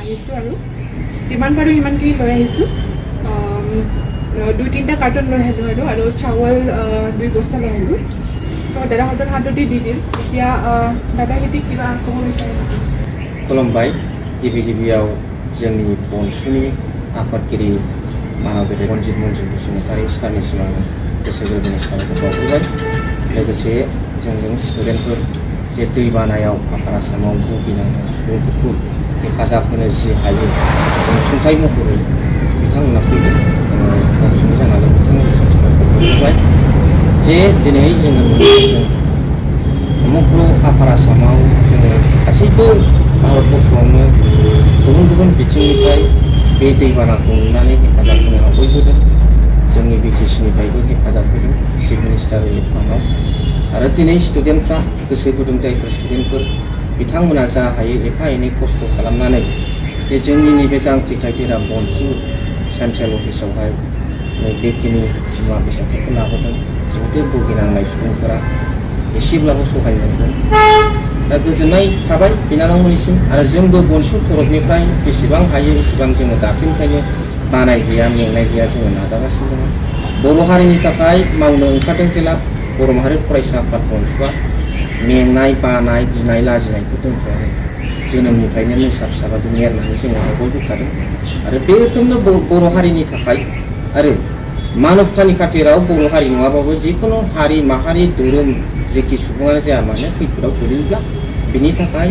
আহিছোঁ আৰু যিমান পাৰোঁ সিমানখিনি লৈ আহিছোঁ 2-3টা কাৰ্টন লৈ আহিলোঁ আৰু চাউল 2 বস্তা লৈ আহিলোঁ দাদাহঁতৰ হাততে দি দিম এতিয়া দাদাহঁতে কিবা ক'ব বিচাৰে खुलुमबाय गिबि गिबियाव जोंनि बनसुनि आफादगिरि मानबेरे रनजित मन्जिल बसुमतारी सारनिसिम आङो गोसो गोरबोनि साबायखर बावहरबाय लोगोसे जोंजों स्टुडेन्टफोर जे दैबानायाव आफार आसामाव भुगिनांनाय सुबुंफोरखौ हेफाजाब होनो जि हायो अनसुंथाइ महरै बिथांमोना फैदों अनसुंथाइ जानानै बिथांमोननिसिम साबायखर बावहरबाय जे दिनै जोङो समग्र आफार आसामाव जोङो गासैबो भारतबर्षआवनो गुबुन गुबुन बिथिंनिफ्राय बे दैबानाखौ नुनानै हेफाजाब होनो आवगायबोदों जोंनि बिटिसिनिफ्रायबो हेफाजाब होदों चिफ मिनिस्टार रिलिफ फान्डआव आरो दिनै स्टुडेन्टफ्रा गोसो गुदुं जायफोर स्टुडेन्टफोर बिथांमोना जा हायो एफा एनै खस्थ' खालामनानै जे जोंनि नैबे जांख्रिथाय जेराव बनसु सेन्ट्रेल अफिसावहाय बेखिनि मुवा बेसादफोरखौ लाबोदों जिहेतु भुगिनांनाय सुबुंफोरा एसेब्लाबो सहाय मोनदों दा गोजोननाय थाबाय बिनानावमोननिसिम आरो जोंबो बनसु तरफनिफ्राय बेसेबां हायो एसेबां जोङो दाख्लैनिफ्रायनो बानाय गैया मेंनाय गैया जोङो नाजागासिनो दङ बर' हारिनि थाखाय मावनो ओंखारदों जेला बर' माहारि फरायसा आफाद बनसुआ मेंनाय बानाय गिनाय लाजिनायखौ दोनथ'नानै जोनोमनिफ्रायनो मोसा फिसाबादि एरनानै जोङो आवगायबोखादों आरो बे रोखोमनो बर' हारिनि थाखाय आरो मानबतानि खाथिराव बर' हारि नङाबाबो जिखुनु हारि माहारि धोरोम जेखि सुबुङानो जाया मानो खैफोदाव गोलैयोब्ला बिनि थाखाय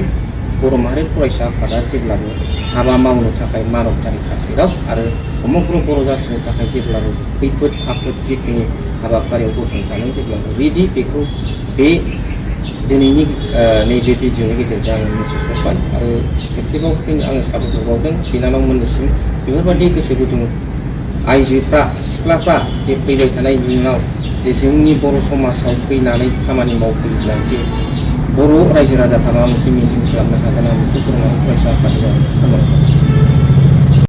बर' माहारि फरायसा आफादा जेब्लाबो हाबा मावनो थाखाय मानबतानि खाथिराव आरो समग्र बर' जाथिनि थाखाय जेब्लाबो खैफोद आफोद जिखिनि हाबाफारियाव गसंथानो जेब्लाबो रेडि बेखौ बे दिनैनि नैबे भिडिअनि गेजेरजों आङो मिथिसबाय आरो खेबसेबाव आङो साबायखर बावदों बिनानावमोननिसिम बेफोरबायदि गोसो गुदुं आइजोफ्रा सिख्लाफ्रा जे फैबाय थानाय इयुनाव जे जोंनि बर' समाजाव फैनानै खामानि मावफैयोब्ला जे बर' रायजो राजाफ्रा माबा मोनसे मिजिं खालामनो हागोन आं बेखौ फोरोंनानै फरायसा आफादनि खामानि